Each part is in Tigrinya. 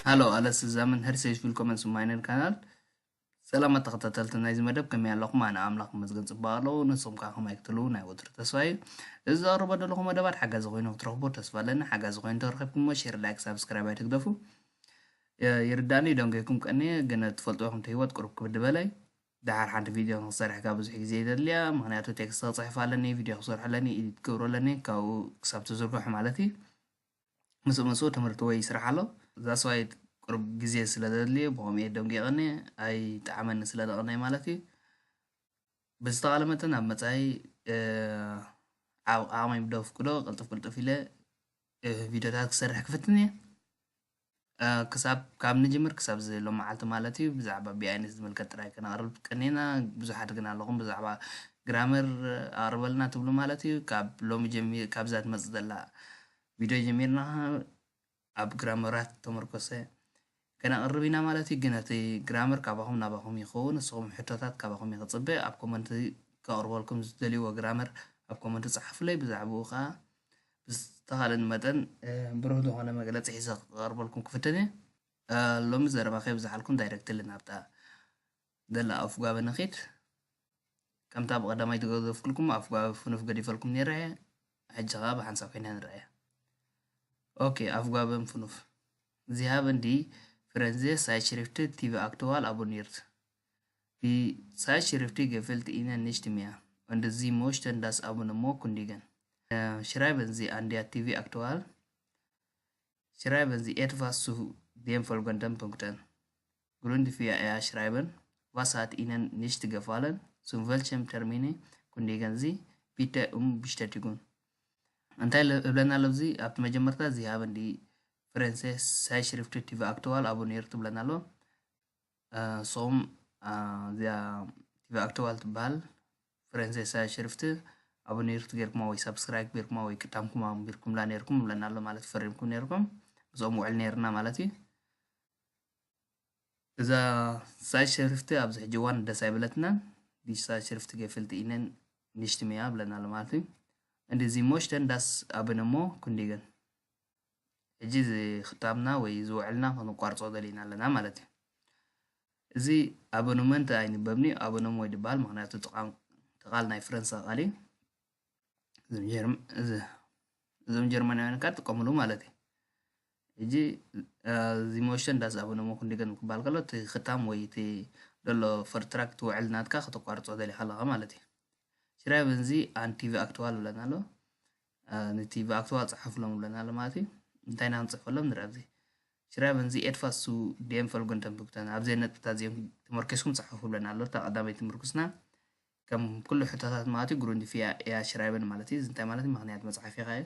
Hallo, alles zusammen. Herzlich willkommen zu meinem Kanal. ሰላማት ተኸታተልቲ ናይዚ መደብ፣ ከመይ ኣለኹም? ኣነ ኣምላኽ ይመስገን ጽቡቕ ኣለኹ። ንስኹም ከኣ ከመይ ክትህልዉ ናይ ወትሩ ተስፋ እዩ። እዚ ዘቕርቦ ዘለኹ መደባት ሓጋዚ ኮይኑ ክትረኽቡ ተስፋ ኣለኒ። ሓጋዚ ኮይኑ ተረኺብኩምዎ፣ ሼር፣ ላይክ፣ ሳብስክራይብ ኣይትግደፉ። የ-፣ ይርዳእኒ፣ ደንጎይኩም ቀንየ፣ ግን ትፈልጥዎ ኢኹም፣ እቲ ህይወት ቁሩብ ክብድ በለይ። ደሓር ሓንቲ ቪድዮ ንክሰርሕ ከኣ ብዙሕ ግዜ የድልያ፣ ምኽንያቱ ቴክስት ክጽሕፍ ኣለኒ፣ ቪድዮ ክሰርሖ ኣለኒ፣ ኤዲት ክገብሮ ኣለኒ፣ ካብኡ ክሳብ ትዝርግሑ ማለት እዩ። ምስ ምስኡ ትምህርቲ ወይ ስራሕ ኣሎ። እዛ ሰብኣይ ቁሩብ ግዜ ስለ ዘድልዮ ብኸምኡ እየ ደንጊቐኒ፣ ኣይጠዓመኒ ስለ ደቐናይ ማለት እዩ። ብዝተኻለ መጠን ኣብ መጻኢ፣ እ፣ ዓቕ-፣ ዓቕመይ ብደፍቅዶ ቅልጥፍ ቅልጥፍ ኢለ፣ እ፣ ቪድዮታት ክሰርሕ ክፍትን እየ። እ፣ ክሳብ፣ ካብ ንጅምር ክሳብ እዚ ሎም መዓልቲ ማለት እዩ፣ ብዛዕባ ቢ ኣይ ኤን ኤስ ዝምልከት ጥራይ ከነቕርብ ቀኒና። ብዙሓት ግን ኣለኹም ብዛዕባ ግራመር ኣቕርበልና ትብሉ ማለት እዩ። ካብ ሎሚ ጀሚ-፣ ካብዛ ትመጽእ ዘላ ቪድዮ ጀሚርና ኣብ ግራመራት ተመርኮሰ ከነቕርብ ኢና ማለት እዩ። ግን እቲ ግራመር ካባኹም ናባኹም ይኸውን። ንስኹም ሕቶታት ካባኹም እየ ክጽበ። ኣብ ኮመንት ከቕርበልኩም ዝደልይዎ ግራመር ኣብ ኮመንት ጸሓፉለይ። ብዛዕባኡ ከኣ ብዝተኻእለኒ መጠን፣ እ፣ ብሩህ ዝኾነ መግለጺ ሒዘ ክቐርበልኩም ክፍትን እየ። እ፣ ሎሚ ዘረባ ከየብዝሓልኩም ዳይረክትሊ ናብታ ዘላ ኣፍጓበ ንኺድ። ከምታ ብቐዳማይ ዝገደፍኩልኩም ኣፍጓበ ፍኑፍ ገዲፈልኩም ነይረ እየ። ሕጂ ኸኣ ብሓንሳብ ኮይና ንርኣያ። ኦኬ፣ ኣፍጓበ ፍኑፍ። Sie haben die Fernsehzeitschrift T V Aktuell abonniert. Die Zeitschrift gefällt Ihnen nicht mehr und Sie möchten das Abonnement kündigen. Äh, schreiben Sie an der T V Aktuell. Schreiben Sie etwas zu den folgenden Punkten. Grund für Ihr Schreiben. Was hat Ihnen nicht gefallen? Zu welchem Termin kündigen Sie? Bitte um Bestätigung. እንታይ ለ-፣ እብለና ኣሎ ኣብዚ ኣብቲ መጀመርታ? Sie haben die Fernsehzeitschrift T V Aktuell abonniert ትብለና ኣሎ። እ፣ ንስኹም፣ እ፣ እዚኣ ቲ ቪ ኣክትዋል ትበሃል ፍሬንሴ ሳይሽሪፍት ኣቦኔርት ጌርኩማ ወይ ሳብስክራይብ ጌርኩማ ወይ ክታምኩም ኣንቢርኩምላ ኔርኩም እብለና ኣሎ ማለት ፈሪምኩም ኔርኩም ምስኦም ውዕል ኔርና ማለት እዩ። እዛ ሳይሽሪፍት ኣብዚ ሕጂ እዋን ደስ ኣይብለትናን። ዲ ሳይሽሪፍት ጌፍልት ኢነን ንሽትምያ እብለና ኣሎ ማለት እዩ። እንዲ ዚ ሞሽተን ዳስ ኣበነሞ ኩንዲገን ሕጂ እዚ ክታምና ወይ ዝውዕልና ከነቋርጾ ደሊና ኣለና ማለት እዩ። እዚ ኣበኑመንት ኣይንበብን እዩ፣ ኣበኑም ወይ ድበሃል፣ ምኽንያቱ እቲ ቃል ናይ ፈረንሳ ቃል እዩ። እዞም ጀርመ-፣ እዚ-፣ እዞም ጀርመናውያን ከኣ ጥቀምሉ ማለት እዩ። ሕጂ፣ እ፣ እዚ ሞሽተን ዳስ ኣበኑም ኩንዲገን ክበሃል ከሎ እቲ ክታም ወይ እቲ ዘሎ ፈርትራክት ውዕል ናትካ ከተቋርጾ ደሊኻ ኣለኻ ማለት እዩ። ሽራይበን ዚ ኣን ቲ ቪ ኣክትዋል ብለና ኣሎ። እ፣ ን ቲ ቪ ኣክትዋል ጸሓፉሎም ብለና ኣሎ ማለት እዩ። እንታይ ኢና ክንጽሕፈሎም ንርኢ ኣብዚ። ሽራይበን ዚ ኤትፋስ ሱ ዴም ፈልጎን ተንብግተን። ኣብዚ ነጥብታት እዚኦም ተመርኪስኩም ጸሓፉ ብለና ኣሎ። እታ ቀዳመይቲ ምርኩስና ከም ኩሉ ሕቶታት ማለት እዩ፣ ግሩንድ ፊያ እያ ሽራይበን ማለት እዩ። እዚ እንታይ ማለት እዩ? ምኽንያት መጽሓፊ ኻየ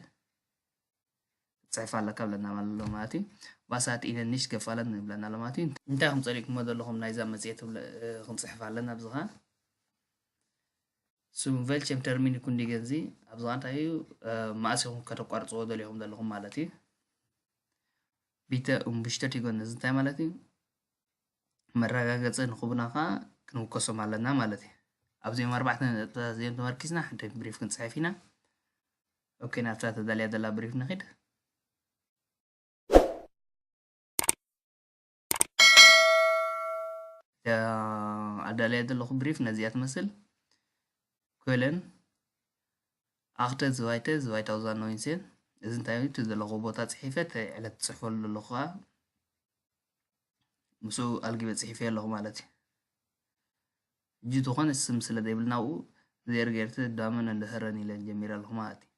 ጽሕፍ ኣለካ ብለና ኣሎ ማለት እዩ። ባሳት ኢነ ንሽ ገፋለን ንብለና ኣሎ ማለት እዩ። እንታይ ከም ጸሊእኩሞ ዘለኹም ናይዛ መጽሔት ብለ-፣ እ፣ ክንጽሕፍ ኣለና ኣብዚ ኸኣ። ሱም ቨልቸም ተርሚኒ ኩንዲገን ዚ ኣብዚ ኸኣ እንታይ እዩ፣ እ፣ መኣስ ኢኹም ከተቋርጽዎ ደሊኹም ዘለኹም ማለት እዩ። ቢተ ኡም ብሽተት ይጎን እዚ እንታይ ማለት እዩ? መረጋገጺ ንኽቡና ኸኣ ክንውከሶም ኣለና ማለት እዩ። ኣብዚኦም ኣርባዕተ ነጥብታት እዚኦም ተመርኪስና ሓንቲ ብሪፍ ክንጽሕፍ ኢና። ኦኬ፣ ናብታ ተዳልያ ዘላ ብሪፍ ንኺድ። እዛ ኣዳልያ ዘለኹ ብሪፍ ነዚኣ ትመስል። ኮለን ኣኽተ ዝባይተ ዝባይታውዛን ኖይንሴን። እዚ እንታይ እዩ? እቲ ዘለኹ ቦታ ጽሒፈ፣ እቲ ዕለት ዝጽሕፈሉ ዘለኹ ኸኣ ምስኡ ኣልጊበ ጽሒፈ ኣለኹ ማለት እዩ። ሕጂ ዝኾነ ስም ስለ ዘይብልና ኣብኡ ዜር ጌርተ ዳመን እንድህረን ኢለን ጀሚረ ኣለኹ ማለት እዩ።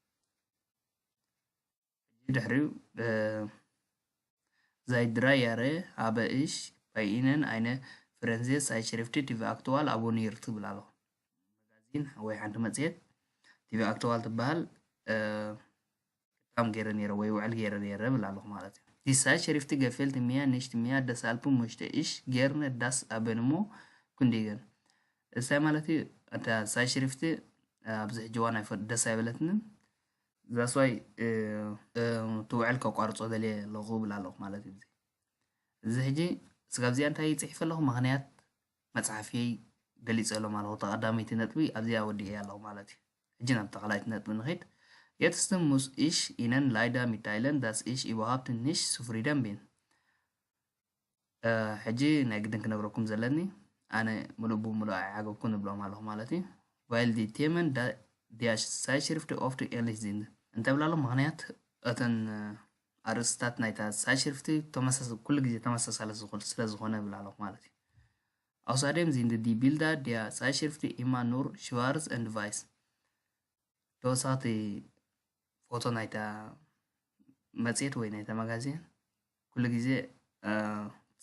ሕጂ ድሕሪኡ፣ እ፣ ዛይድራ ያረ ኣበ እሽ ባይኢነን ኣይነ ፍረንዜ ሳይሽሪፍቲ ቲቪ ኣክትዋል ኣቦኒር ትብል ኣለኹ። መጋዚን ወይ ሓንቲ መጽሔት ቲቪ ኣክትዋል ትበሃል፣ እ፣ ክታም ገይረ ነይረ ወይ ውዕል ገይረ ነይረ ብል ኣለኹ ማለት እዩ። ዲሳ ሸሪፍቲ ገፌልት ሚያ ንሽት ሚያ ደሳልፕ ሙሽተ እሽ ጌርነ ዳስ ኣበንሞ ኩንዲገን። እንታይ ማለት እዩ? እታ ሳይ ሸሪፍቲ ኣብዚ ሕጂ እዋን ኣይፈ-፣ ደስ ኣይበለትንን። ዛስዋይ፣ እ፣ እ፣ ትውዕል ከቋርጾ ደልየ ኣለኹ ብል ኣለኹ ማለት እዩ። እዚ ሕጂ ስጋብ እዚኣ እንታይ ይጽሒፍ ኣለኹ? ምኽንያት መጽሓፍየይ ገሊጸ ኣለኹ ማለት እዩ። ተቐዳመይቲ ነጥቢ ኣብዚኣ ወዲኤ ኣለኹ ማለት እዩ። ሕጂ ናብ ተኻላይቲ ነጥቢ ንኺድ። Jetzt muss ich Ihnen leider mitteilen, dass ich überhaupt nicht zufrieden bin. ሕጂ ናይ ግድን ክነግረኩም ዘለኒ ኣነ ምሉእ ብምሉእ ኣይዓገብኩን እብሎም ኣለኹ ማለት እዩ። Weil die Themen der Zeitschrift oft ähnlich sind እንተብላ ኣሎ ምኽንያት እተን ኣርእስታት ናይታ ሳይሽርፍቲ ኩሉ ግዜ ተመሳሳሊ ስለ ዝኾነ እብላ ኣለኹ ማለት እዩ። Außerdem sind die Bilder der Zeitschrift immer nur schwarz und weiß. ተወሳኺ ፎቶ ናይታ መጽሔት ወይ ናይታ ማጋዚን ኩሉ ግዜ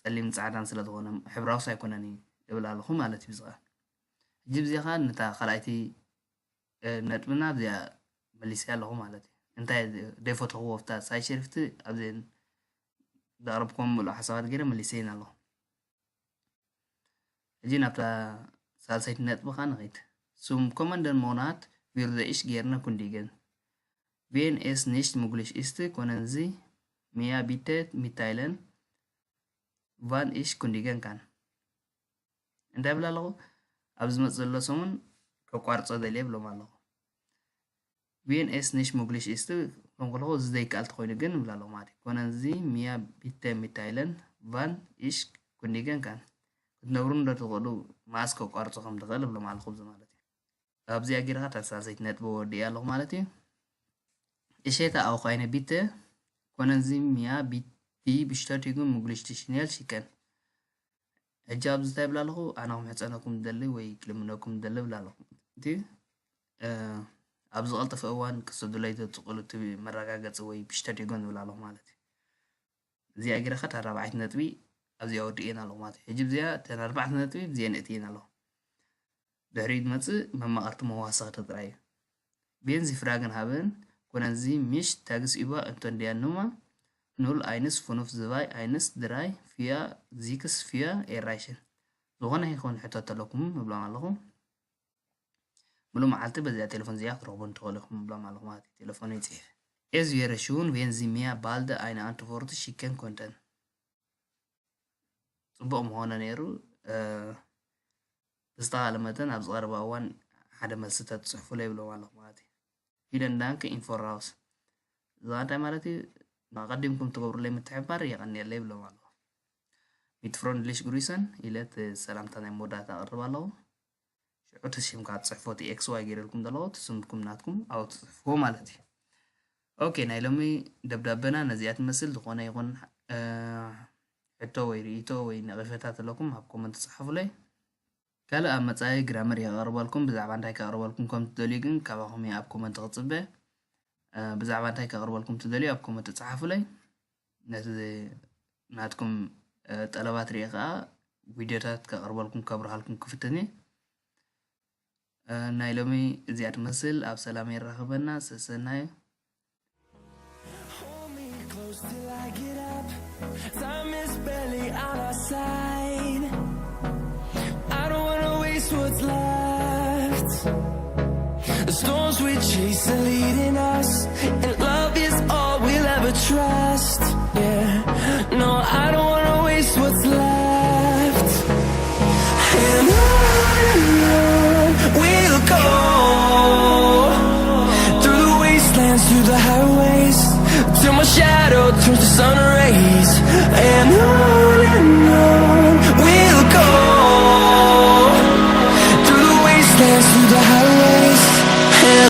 ጸሊም ጻዕዳን ስለ ዝኾነ ሕብራውስ ኣይኮነን እዩ እብል ኣለኹ ማለት እዩ። ብዝኻ ሕጂ ብዚኻ ነታ ካልኣይቲ ነጥብና ኣብዚኣ መሊሰ ኣለኹ ማለት እዩ። እንታይ ደይፈተኽዎ ኣብታ ሳይሸሪፍቲ ኣብዘን ዘቕረብኩም ምሉእ ሓሳባት ገይረ መሊሰ ኣለኹ። ሕጂ ናብታ ሳልሰይቲ ነጥቢ ኸኣ ንኸይድ። Zum kommenden Monat würde ich gerne kündigen. Wenn es nicht möglich ist, können Sie mir bitte mitteilen, wann ich kündigen kann. እንታይ ብል ኣለኹ? ኣብ ዝመጽእ ዘሎ ሰሙን ከቋርጾ ደልየ ብሎም ኣለኹ። Wenn es nicht möglich ist ከም ከለኹ እዚ ዘይከኣል ተኾይኑ ግን እብል ኣለኹ ማለት እዩ። Können Sie mir bitte mitteilen, wann ich kündigen kann? ክትነግሩኒ ዶ ትኽእሉ መዓስ ከቋርጾ ከም ዝኽእል እብሎም ኣለኹ ብዚ ማለት እዩ። ኣብዚኣ ጌርካ እታ ሳልሰይቲ ነጥቢ ወዲእያ ኣለኹ ማለት እዩ። Ich hätte auch eine Bitte, können Sie mir die bestätigen mögliche Schnell schicken? ሕጂ ኣብዚ እንታይ ይብል ኣለኹ? ኣነ ክምሕጸነኩም ደሊ ወይ ክልምነኩም ደሊ ይብል ኣለኹ። እቲ ኣብ ዝቐልጠፈ እዋን ክሰዱለይ ዘትኽእሉ እቲ መረጋገጺ ወይ ብሽተዲጎን ይብል ኣለኹ ማለት እዩ። እዚኣ ጊረኸት ኣራብዓይቲ ነጥቢ ኣብዚኣ ወዲእየን ኣለኹ ማለት እዩ። ሕጂ ብዚኣ እተን ኣርባዕተ ነጥቢ ብዚአን እትየን ኣለኹ። ድሕሪኡ ዝመጽእ መማቕርቲ መዋሰኽቲ ጥራይ እዩ። Wenn Sie Fragen haben, können Sie mich tagsüber unter der Nummer null eins fünf zwei eins drei vier sechs vier erreichen. ዝኾነ ይኹን ሕቶ ተለኩም እብሎም ኣለኹ። ሙሉ መዓልቲ በዚኣ ቴሌፎን እዚኣ ክትረኽቡን ትኽእሉ ኢኹም እብሎም ኣለኹ ማለት እዩ። ቴሌፎን ይጽሕፍ። Es wäre schön, wenn Sie mir bald eine Antwort schicken könnten. ጽቡቕ ምኾነ ነይሩ። ብዝተኻለ መጠን ኣብ ዝቐረበ እዋን ሓደ መልሲ ተትጽሕፉለይ ይብሎም ኣለኹ ማለት እዩ። Vielen Dank im Voraus። እዛ እንታይ ማለት እዩ? ኣቐዲምኩም ትገብሩለይ ምትሕብባር የቐንየለይ ይብሎም ኣለኹ። Mit freundlichen Grüßen ኢለ እቲ ሰላምታ ናይ መወዳእታ ኣቕርብ ኣለኹ። ሽዑ እቲ ሽምካ ትጽሕፎ እቲ ኤክስ ዋይ ገይረልኩም ዘለኹ እቲ ስምኩም ናትኩም ኣብኡ ትጽሕፍዎ ማለት እዩ። ኦኬ፣ ናይ ሎሚ ደብዳበና ነዚኣ ትመስል። ዝኾነ ይኹን ሕቶ ወይ ርእይቶ ወይ ነቐፌታ ተለኩም ኣብ ኮመንት ጸሓፉለይ። ካልእ ኣብ መጻኢ ግራመር የቐርበልኩም። ብዛዕባ እንታይ ከቕርበልኩም ከም ትደልዩ ግን ካባኹም እየ ኣብ ኮመንት ክጽበ። ብዛዕባ እንታይ ከቕርበልኩም ትደልዩ ኣብ ኮመንት ጸሓፉለይ። ነቲ ናትኩም ጠለባት ሪኤ ከኣ ቪድዮታት ከቕርበልኩም ከብርሃልኩም ክፍትን እየ። ናይ ሎሚ እዚኣ ትመስል። ኣብ ሰላም የራኽበና። ሰሰናዩ። Hold me close till I get up. Time is barely on our side. I don't wanna waste what's left. The storms we chase are leading us, and love is all we'll ever trust. Yeah, no, I don't wanna waste what's left. And on and on we'll go, through the wastelands, through the highways, till my shadow turns to sun rays. And on and on we'll go, through the wastelands, through the highways.